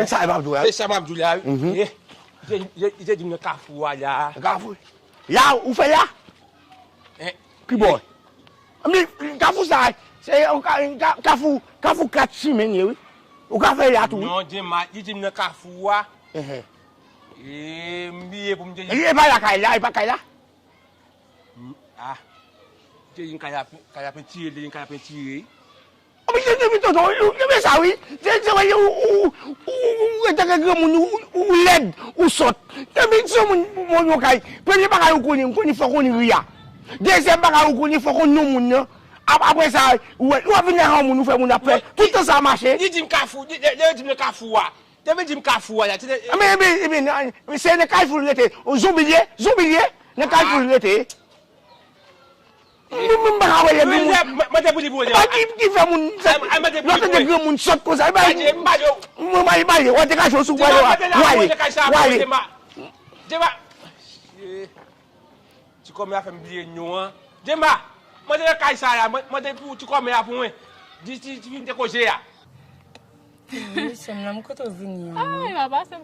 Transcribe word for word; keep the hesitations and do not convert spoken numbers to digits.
Sa e m ap di w la. Se sa m ap di w la, wi. Eh, li te di m nan kafou a la. Kafou? La, ou fè la? Eh. Ki bò? Men, kafou sa, se yon ka- ka- kafou, kafou kat chimen ye, wi. Ou ka fè la tou, wi. Non, Djema, li di m nan kafou a. Enhen. E, m bliye pou m te di. E pa lakay la, e pa kay la. Ah. Li te di m kay la, kay la pentire, li te di m kay la pentire. Oblije de mi tonton, ou renmen sa wi. Se se wè ou ou ou ou antanke granmoun ou ou lèd, ou sòt. Depi se moun moun yon kay, premye bagay ou konnen, ou konnen fòk ou ri a. Dezyèm bagay ou konnen fòk ou non moun nan. Ap- Apre sa, ou wè, ou ap vin nan yon moun, ou fè moun ap fè. Tout tan sa mache. Li di m kafou, li li- li di m nan kafou a. Depi di m kafou a la, se te- Men men men se nan kafou l rete. Zonbi l ye, zonbi l ye. Nan kafou l rete. Mwen mwen pa ka wè lè moun. Mwen te pou li pou li. Ki ki fè moun sa? Lòt de granmoun sòt konsa. Li bay mwen bay bay. Ou te ka jwe sou wale. Wale. Wale. Djema. Ti kòmè a fè m bliye non an. Djema. Mwen te nan kay sa la. Mwen te pou ti kòmè a pou mwen. Di ti ti vin te koze a. Mesye m nan kote w vini an? Ay, papa, se